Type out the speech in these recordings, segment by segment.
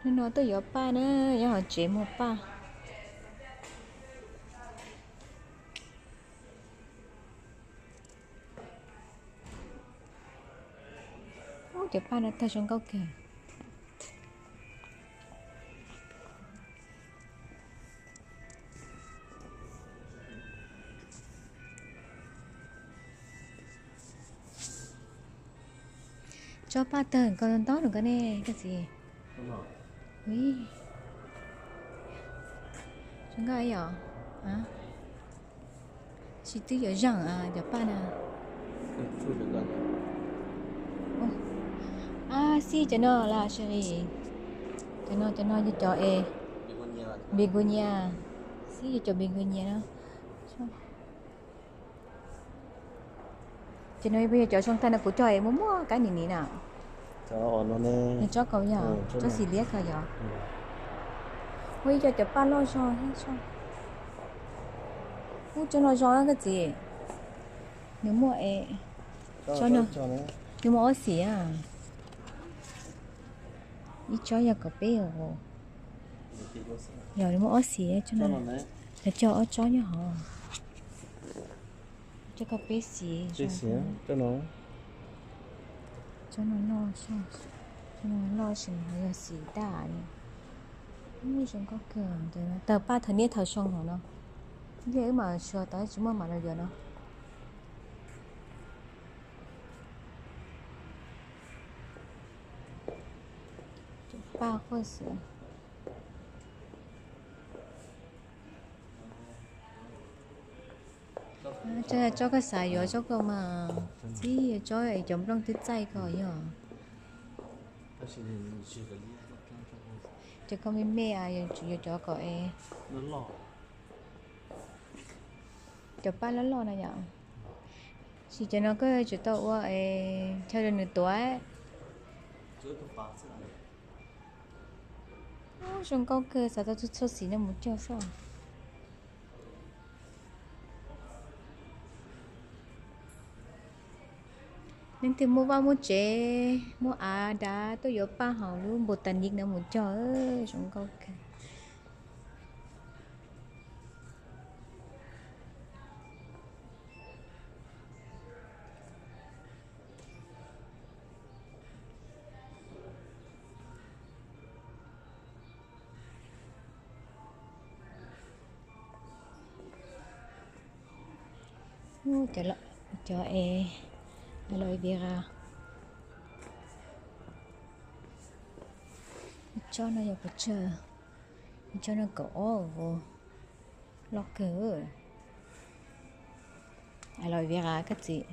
Hnub no tuaj yuav paj na, nyob hauv tsev muag paj. Ub, cov paj no tawg zoo nkauj kawg. Tsob paj tawg nkaus ntau ntau no koj ne, koj txiv. Ui, zoo nkauj ib yom. Tsis twb yuav zeem cov paj na. Ab, xib cov no las sab li. Cov no, cov no yog cov es begonia. Xib yog cov begonia no. Cov no yog cov zoo tag no kuv cog es muaj muaj kab nim nim na. Nws tsob kaus yog tsob xim liab ko yog. Ua ib co cov paj loj zog thiab. Ub, tsob no zoo koj txiv. Nws muaj es, nws muaj ob xim. Ib tsob yog kaum peb os. Yog nws muaj ob xim, cov cog ob tsob nyob hov. Cov kaum peb xim. Tsob no loj, tsob no loj sis yog xim daj li. Zoo nkauj kawg, tawg paj thaum niaj thaum xyoo hauv no. Ib pliag wb mam xyuas tau tsis muaj mam los yuav no. Paj quaj xwb. Tsob koj xav yuav tsob koj mas, txib tsob es cov nplooj twb txaij ko yog. Cov koj me me, yuav cov kom es cov paj loj loj na yom. Sis cov no koj tsis tau ua es chaw rau nws tuav. Zoo nkauj kawg, xav tau txhua txhua xim no mus cog xwb. Leej twg muaj vaj muaj tsev, muaj av dav tuaj yuav paj hauv lub Botanic no mus cog, zoo nkauj kawg. Cov es aloe vera. Tsob no yog pes tsawg? Tsob no kaum ob, loj kawg. Aloe vera koj txiv.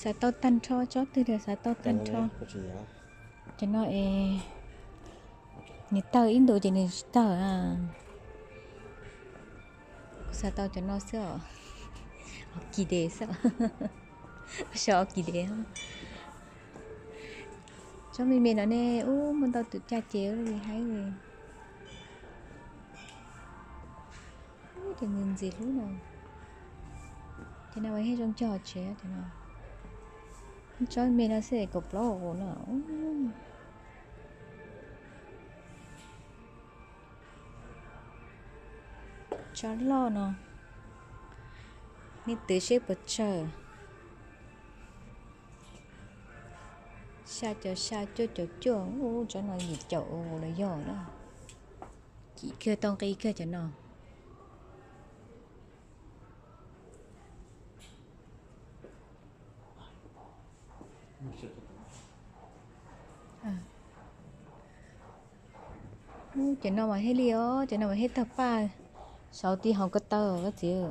Xav tau tag nrho, tsob twg los xav tau tag nrho. Cov no es nws tawg ib ntus ces nws tsis tawg. Kuv xav tau cov no xwb os. Orquídea xwb. Kuv xav orquídea. Tsob me me no ne, ub, muaj ntau tus caj ces li haib li. Ub, cov ntxim ntxim hlub no. Cov no mas thiaj zoo cog tsev cov no. Tsob me no xwb kaum plaub no. Tsob loj no, nej twv seb puas tsawg. Xya caum xya, cuaj caum cuaj, ub, tsob no yim caum los yog na. Kim kiag tau nqi kiag cov no. Ub, cov no mas thiaj li os, cov no mas thiaj tawg paj saud ti hauv ko taw koj txiv.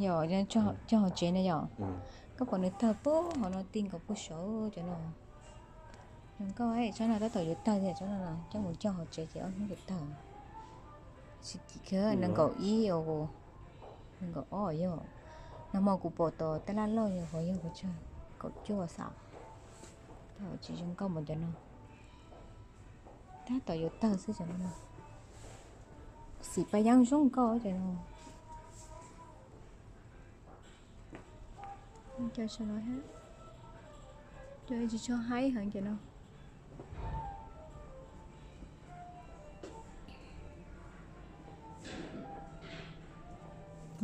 Yog cog hauv tsev na yom. Koj pom nws tawg puag hauv no ti nkaus puag saud cov no. Zoo nkauj, tsob no tab tom yuav tawg thiab, tsob no coj mus cog hauv tsev ces ob hnub yuav tawg. Tsis kim kiag, nees nkaum ib os, nees nkaum ob yog. Nag hmo kuv pom tom tab laj loj yog hov yog pes tsawg, kaum cuaj xav. Tsis zoo nkauj npaum cov no. Tom yuav tawg xwb cov no. Xim Paj Yeeb zoo nkauj cov no. Cov sawv no, cov tsis tshua haib heev cov no.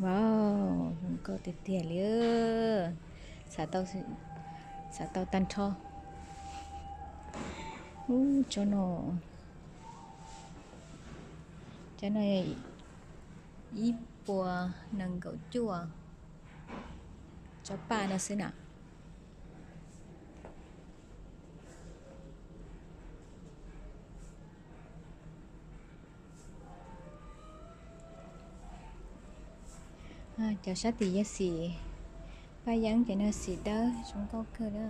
Wow, zoo nkauj tiag tiag li. Xav tau, xav tau tag nrho. Ub, tsob no, cov no ib puas nees nkaum cuaj, tsob paj no xwb na. Cov sab tim yog xim Paj Yeeb, cov no xim dawb zoo nkauj kawg na.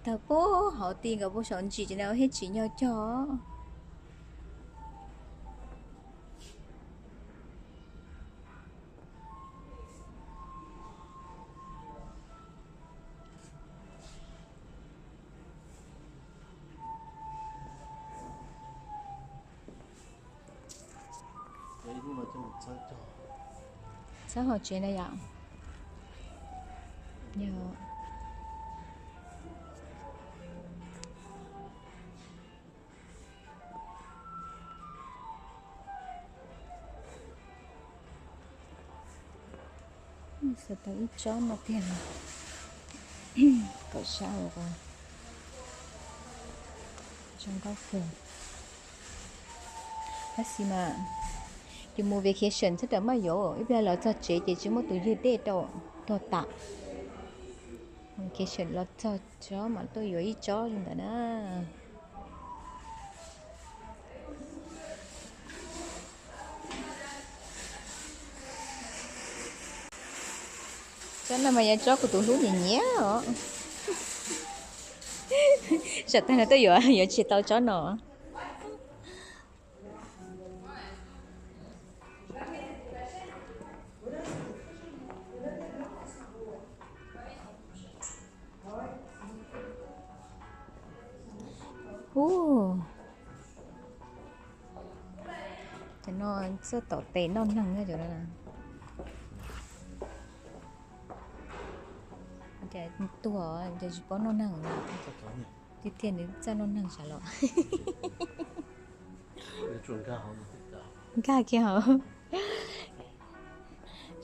Tawg puag hauv ti nkaus puag saum ntsis cov no thiaj tsim nyog cog. Txawb hauv tsev na yom. Yog. Xav tau ib tsob no tiag. Kom sab ua zoo nkauj kawg. Tab sis mas ces mus vacation txhob rawm maj yuav, ib pliag los txog tsev ces tsis muaj tus ywg dej rau, tuag tas. Vacation los txog tsob mam tuaj yuav ib tsob li ntawd na. Tsob no mas yog tsob kuv tus hlub nyiam nyiam os. Tsam tag no tuaj yuav, yuav tsis tau tsob no. Ub, cov no txawj tom tes noj neeg na cov no. Ces tuag ces tsis paub noj neeg na. Tiag tiag nws txawj noj neeg sav los. Nkag kiag hauv.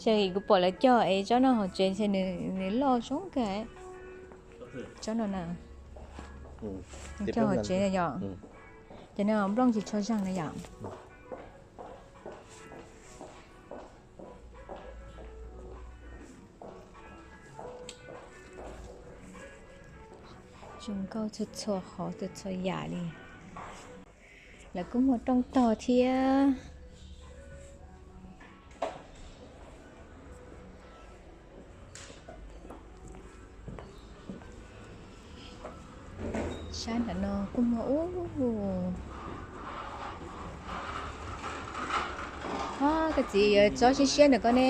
Xyov kuv pom lawv cog es tsob no hauv tsev nws loj zoo kawg. Tsob no na, cog hauv tsev yom. Cov no nplooj tsis tshua zeeg na yom. Zoo nkauj txhua txhua qhov txhua txhua yam li. Lawv kuj muag rooj tog thiab. Sab nram no kuj muag ub. Koj txiv yuav tsob siab siab ntawm koj ne.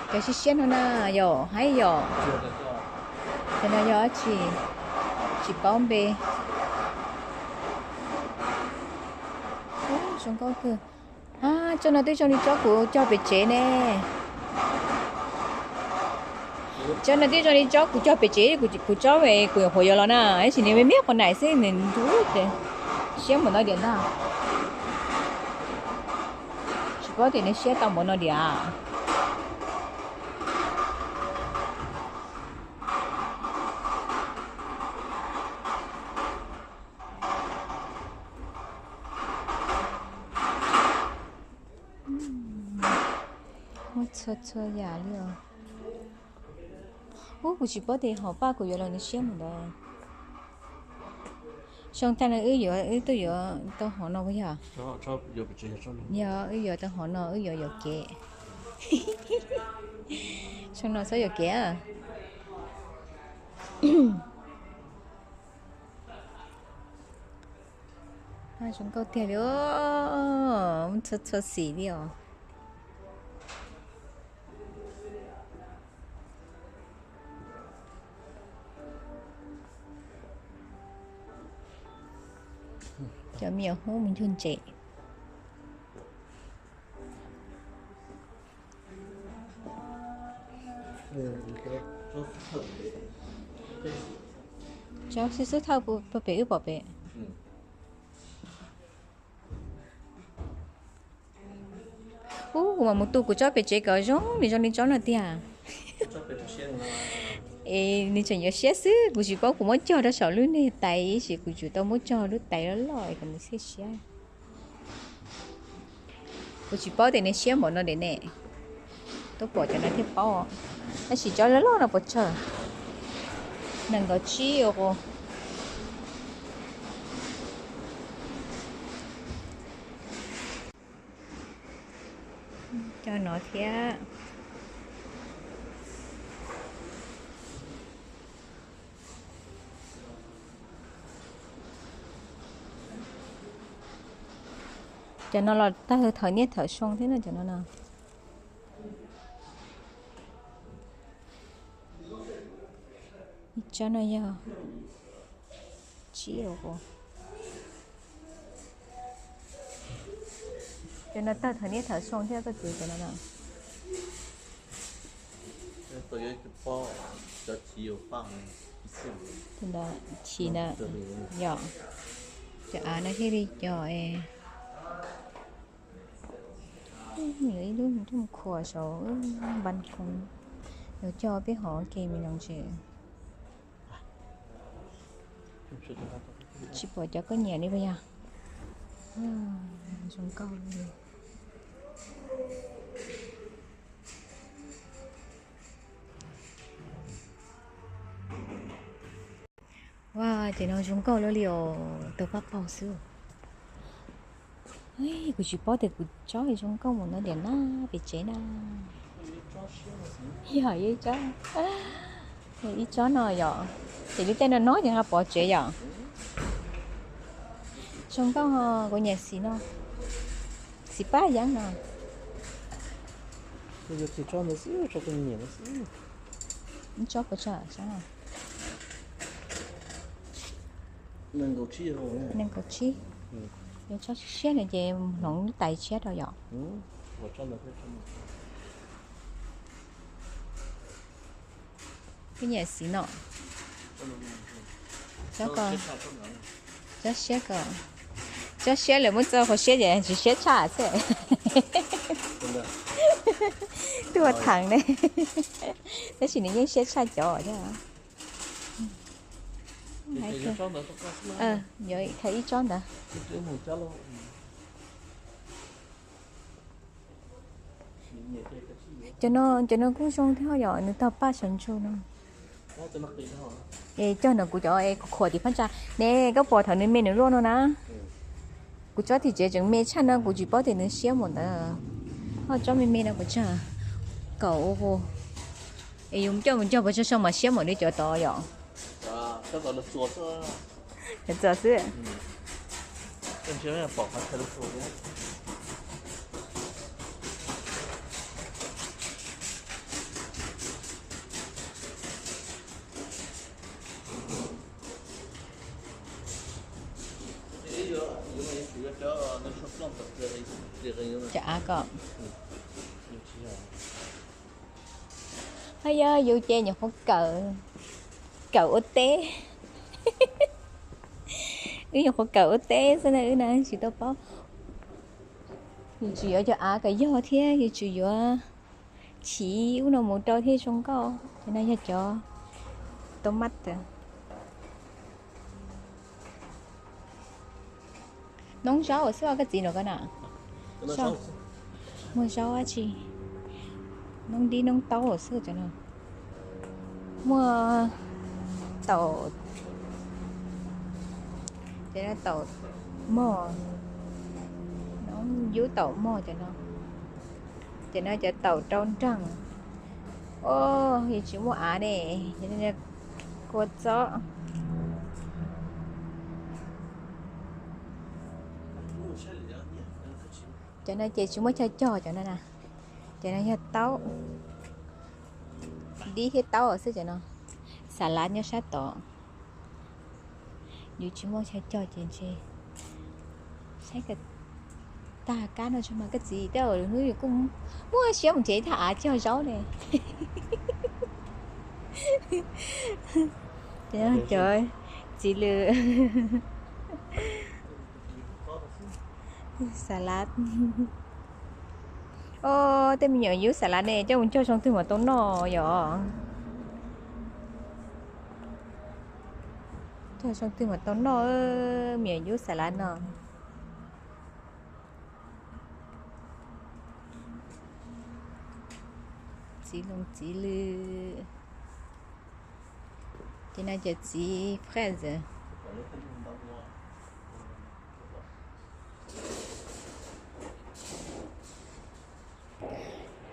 Cov siab siab no na yom, haib yom. Cov no yog dab tsi? Tsis paub npe. Zoo nkauj kawg. Tsob no twb zoo li tsob kuv cog pem tsev ne. Tsob no twb zoo li tsob kuv cog pem tsev, kuv tsob kuv nyuam qhuav yuav los na, tab sis nws me me qhuav nais xwb nws nrub ces siab npaum no diam ntag. Tsis paub tias nws siab tau npaum no diam. Muaj txhua txhua yam li os. Ub, kuv tsis paub tias hom paj kuv yuav los nws siab mus ntawd. Xyoo tag no wb yuav, wb tuaj yuav tau hom no puas yog? Yog, wb yuav tau hom no, wb yuav yuam kev. Xyoo no txhob yuam kev. Zoo nkauj tiag li os, txhua txhua xim li os. Cov me nyuam hub mus ncuag ntses. Tsob xwb xub thawj puag pem wb pom pem. Ub, kuv mam mus tu kuv tsob pem tsev kom zoo li zoo li tsob no tiag. Es nws tseem yuav siab xwb, kuv tsis paub kuv muab cog rau saum lub niag tais ib sim kuv tsum tau muab cog lub tais loj loj kom nws siab siab. Kuv tsis paub tias nws siab npaum no li ne. Tuaj pom cov no thiaj paub. Tab sis cov loj loj no puas tsawg? Nees nkaum tsib os. Cov no thiab. Cov no los tawg thawm niaj thawm xyoo thiab no cov no no. Ib tsob no yog tsib os. Cov no tawg thawm niaj thawm xyoo thiab koj txiv cov no no. Chim ntawd, yog, cov av no thiaj li cov es, ib lub nroog khuam saum npas khoom, yuav cog peb hov ke me no tsis, tsis pom cov koj nyiam li puas yog? Zoo nkauj li. Ua, ces no zoo nkauj lawm li os, tau pab paug xwb. Kuv tsis paub tias kuv tsob zoo nkauj mus no tiam na, pem tsev na. Yog ib tsob, ib tsob no yom, ces lub caij no no ces nqa pov tsev yom. Zoo nkauj ho kuv nyiam xim no, xim paj yeeb no. Ib tsob puas tsawg? Nees nkaum tsib. Yuav tsob siab no ces hloov lub tais tshiab rau yom. Koj nyiam xim no. Tsob ko, tsob siab ko, tsob siab lawv muab txo qhov siab ces tsis siab tshaj xwb. Tuaj thav ne, tab sis nws yeej siab tshaj cov thiab. Yuav ib tsob ntawd. Cov no, cov no kuj zoo thiab yom, nws tog paj sawv ntsug no. Es cog ntawm kuv cov es khuam tim phab ntsa ne, koj pom thaum nws me nws luaj no na. Kuv tsob tim tsev tseem me tshaj no kuv tsis paub tias nws siab mus ntawd. Ho tsob me me no puas tsawg? Kaum ua. Es yus coj mus cog puas tsawg xyoo mas siab mus li cov tod yom? Txuas xwb. Cov av ko. Ho yog yus ces nyuam qhuav kawm, kawm ua teb. Wb nyuam qhuav kawm ua teb xwb na, wb na tsis tau paub. Yus tsis yuav cov av kom yog thiab yus tsis yuav chiv ub no mus rau thiaj zoo nkauj. Cov no yog cov tomat. Noob zaub xwb koj txiv no ko na. Muaj zaub dab tsi? Noob dib noob taub xwb cov no. Muaj taum, cov no taum mog, noob yub taum mog cov no. Cov no cov taum rau nreeg. Os, yus tsis muaj av ne, kua txob. Cov no ces tsis muaj chaw cog cov no na. Cov no yog taub, dib thiab taub xwb cov no. Xas lav nyob sab tod. Yus tsis muaj chaw cog ces ntshe Saib kawm tag kab no tso mas koj txiv, tej zaum lwm hnub yus kuj muaj siab mus nrhiav ib thaj av cog zaub ne. Cov txiv lws xas lav. Os, tej me nyuam yub xas lav ne coj mus cog xyoo twg mas tau noj yom? Cog xyoo twg mas tau noj, me nyuam yub xas lav no. Txiv lws txiv lws. Ces no ces txiv fraise.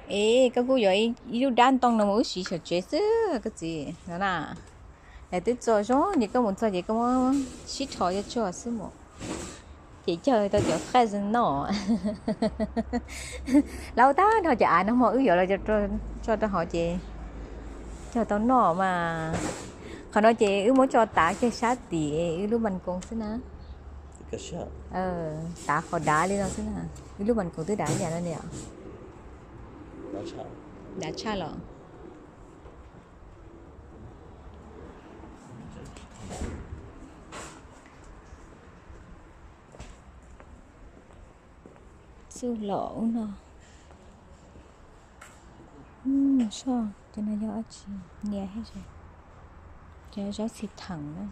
Es koj kuj yuav ib lub dab ntoo no mus wb siv saum tsev xwb koj txiv no na. Lawv twb txo zoo ces koj mus txog ces koj muab sib rho coj tsuag xwb mus. Ces cog tau cov fraise noj. Laub tag nrho cov av no mas wb yuav los tso rau hauv ces cog tau noj mas. Qhov no ces wb muab tso tav kiag sab tim wb lub npas koos xwb na. Tav qhov dav li no xwb na. Wb lub npas koos twb dav ib yam no ne. Dav tshaj los. Txuj lom ub no. Soj, cov no yog dab tsi? Nias thiab. Cov zaub txhim theem na.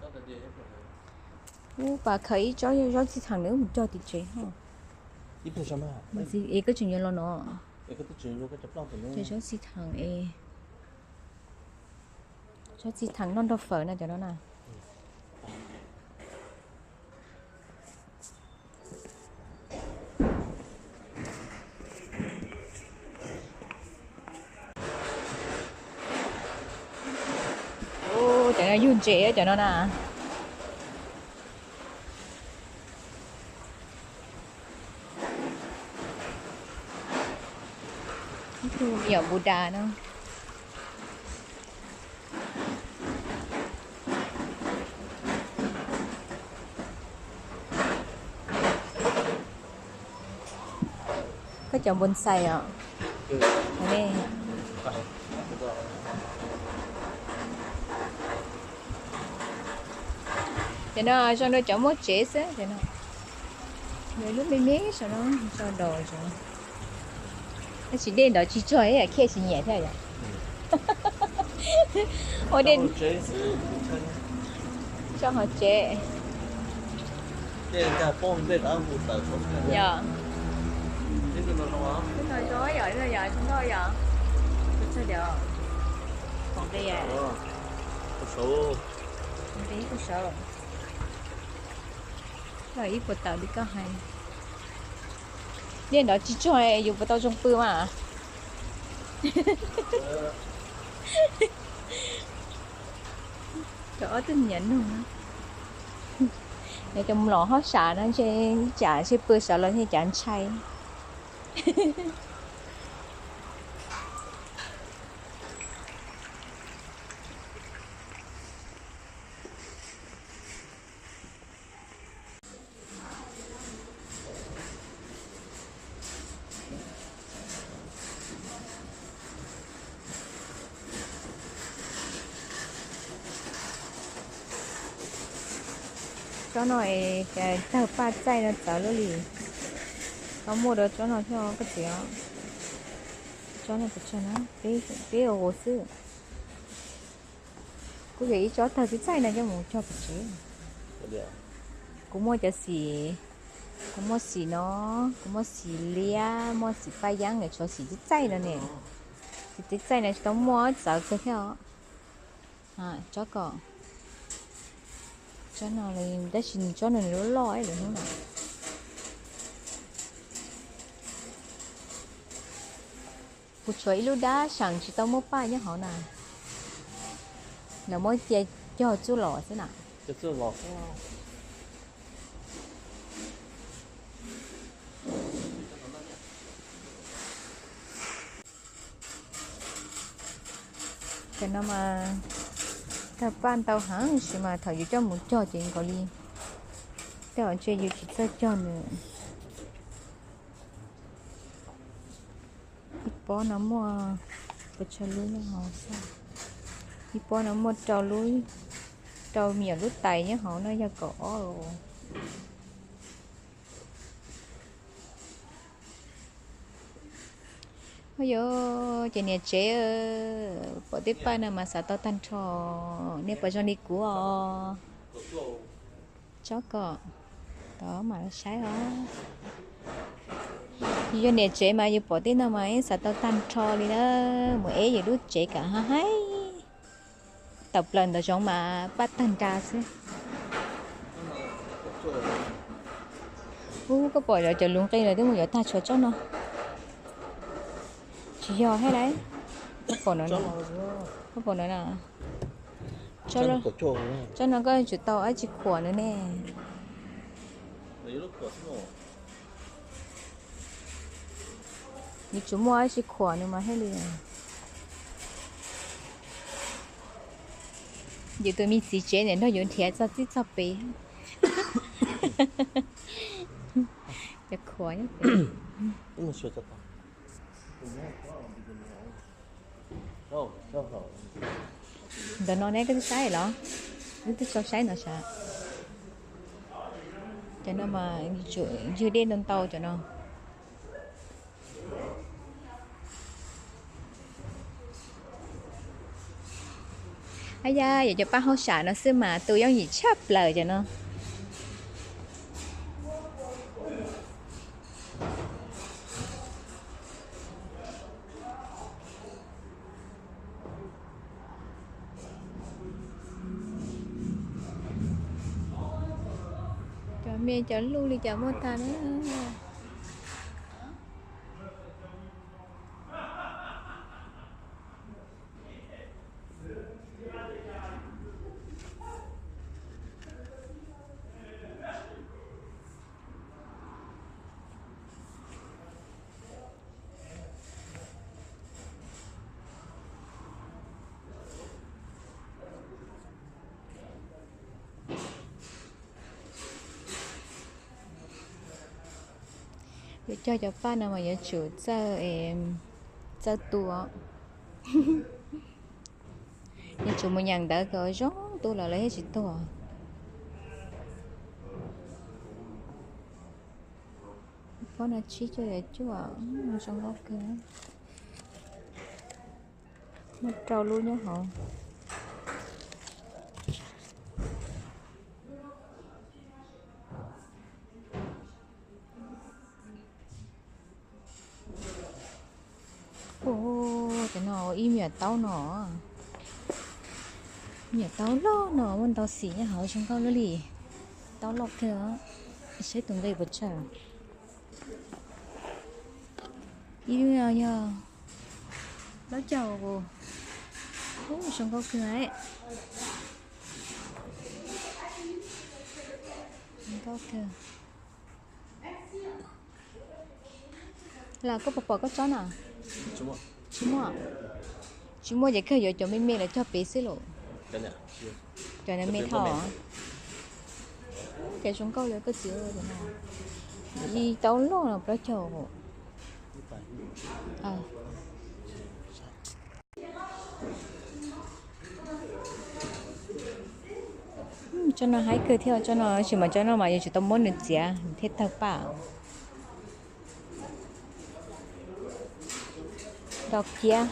Ub, pas khaws ib tsob zaub txhim theem nws mus cog tim tsev no. Es koj tseem yuav los no? Cov zaub txhim theem es, zaub txhim theem noj nrog fawm no cov no na. Cov no yug ntses cov no na. Ib tug me nyuam Buda no. Koj cov npoo xais os? Cov no zoo rau cov muaj tsev xwb cov no. Lub me me saum no tso dos. Tab sis dej nrov tsis tsuag ib yam khiaj tsis nyiam thiab yom. Ua dej tso hauv tsev. Yog. Tus no zoo yom, tus no yom, tus no yom. Tus txog yom. Pom npe yom. Npe ib puas saud. Ib puas tawm li koj hais. Dej nrov tsis tsuag yus puas tau zoo pw mas. Cov ob tug nyiam nug. Cov mlom hauj sam no ntshe ib tsam ntshe pw sawv los ntshe cav ntshai. Tsob no es cas tawg paj txaij no txawv luaj li. Tau muaj rau tsob no thiab koj txiv. Tsob no pes tsawg na? Peb ua xwb. Kuv yog ib tsob tawg tib txaij no coj mus cog pem tsev. Kuv muaj cov xim, kuv muaj xim no, kuv muaj xim liab, muaj xim paj yeeb, tshuav xim tib txaij no ne. Xim tib txaij no tsis tau muaj, txawv kawg thiab os. Tsob ko, tsob no, tab sis tsob no nws loj loj lawm hnub no. Kuv tshuav ib lub dab seem tsis tau muaj paj nyob hauv na. Lawv muab cia cog txuj lom xwb na. Cov no mas tawg paj ntau heev sis mas thaum yus coj mus cog ces nkaus li Tej zaum ntshe yus tsis txawj cog nws. Ib pob no muaj pes tsawg lub nyob hauv xwb. Ib pob no muaj rau lub, rau me nyuam lub tais nyob hauv no yog kaum ob los. Ua yog ces niam tsev pom tej paj no mas xav tau tag nrho, nej puas zoo li kuv os? Tsob kom tod mam saib os. Yus yog niam tsev mas yus pom tej no mas xav tau tag nrho li na, mus eb yus lub tsev kam ha haib. Tawm plaws ntawd zoov mas paj tag nra xwb. Ub, koj pom cov lus nqi lawv twb mus yuav tag tshuav tsob no. Tsis yog thiab lauj. Koj pom no, koj pom no na. Tsob no koj tsum tau dab tsi khuam nws ne. Yuav tsum muaj dab tsi khuam nws mas thiaj li. Yus tus me txiv tsev niam nrog yus nrhiav txog txij txog pem. Cov khuam nyob pem. Ntawm no ne koj twb saib los? Wb twb tso saib no sav. Cov no mas ywg dej ntau ntau cov no. Ab ya, yog cov paj hauj sam no xwb mas tu yooj yim tshaj plaws cov no. Cov me cov luj li cas muaj tag na. Yuav cog cov paj no mas yuav tsum txawj, txawj tu. Yuav tsum mus nyeem ntawv kom zoo tu los lawv thiaj tsis tuag. Pob no tsib cuaj caum cuaj, zoo nkauj kawg. Muaj rau lub nyob hauv. Ua, cov no ib me nyuam taub no, me nyuam taub loj no muaj ntau xim nyob hauv zoo nkauj luaj li. Taub loj kawg, saib tus nqi puas tsawg. Ib lub no yog plaub caug, zoo nkauj kawg. Zoo nkauj kawg. Los koj puas pom koj tsob no? Tsis muaj. Tsis muaj ces kawg yuav cov me me los cog pem xwb los. Cov me thau. Ces zoo nkauj li koj txiv. Ib taub loj no plaub caug. Tsob no haib kawg thiab, tsob no tab sis mas tsob no mas yuav tsum tau muab nws txiav thiaj tawg paj. Rau kiab.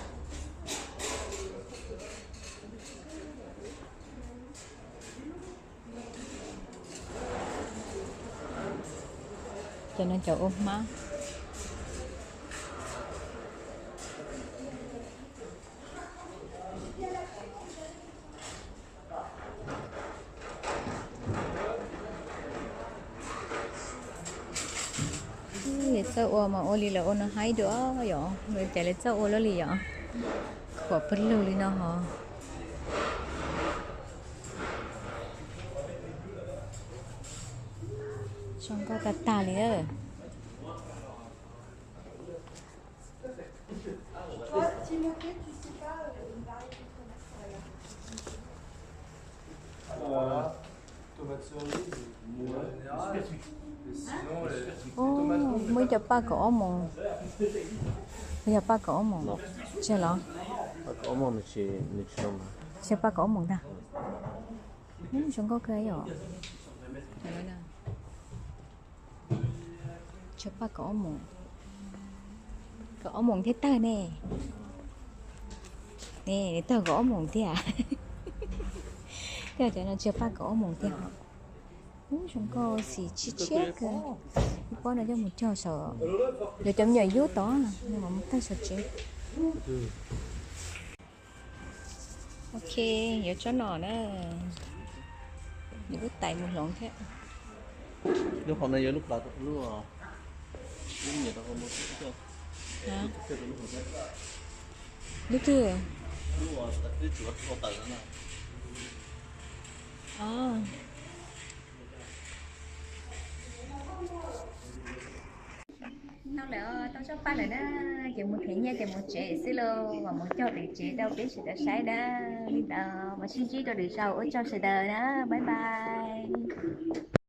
Cov no cov ua hmab. Lawv txawj ua mas ua li lawv ua no haib dua yom, cas lawv txawj ua luaj li yom. Khuam pawg lug li no hos. Zoo nkauj tag tag li. Ub, muaj ib co paj kaum ob moos. Ub, yog paj kaum ob moos. Tsis los? Paj kaum ob moos nws tsis, nws tsis zoo mas. Tsis yog paj kaum ob moos ntag. Ub, zoo nkauj kawg yom. Tsis yog paj kaum ob moos. Kaum ob moos thiab tawg ne. Ne, nws tawg kaum ob moos thiab. Tej cov no tsis yog paj kaum ob moos thiab. Ub, zoo nkauj xim tshiab tshiab kawg. Ib pob no coj mus cog saum, yuav cov me nyuam yub tod, no mas mus tawg saum tsev. Ok, yuav tsob no na. Yuav lub tais mus hloov thiab. Lub hauv no yog lub plaws, lub, lub nyiam rau hauv no. Lub twg? Lub uas twb tsuav hauv taws no na. Tau lawm, tau tsob paj lawm na, ces mus them nyiaj ces mus tsev xwb lauj, mam mus cog pem tsev rau peb sawv daws saib na. Li ntawd mas sib ntsib rau lwm zaus, ua tsaug sawv daws na, bye bye.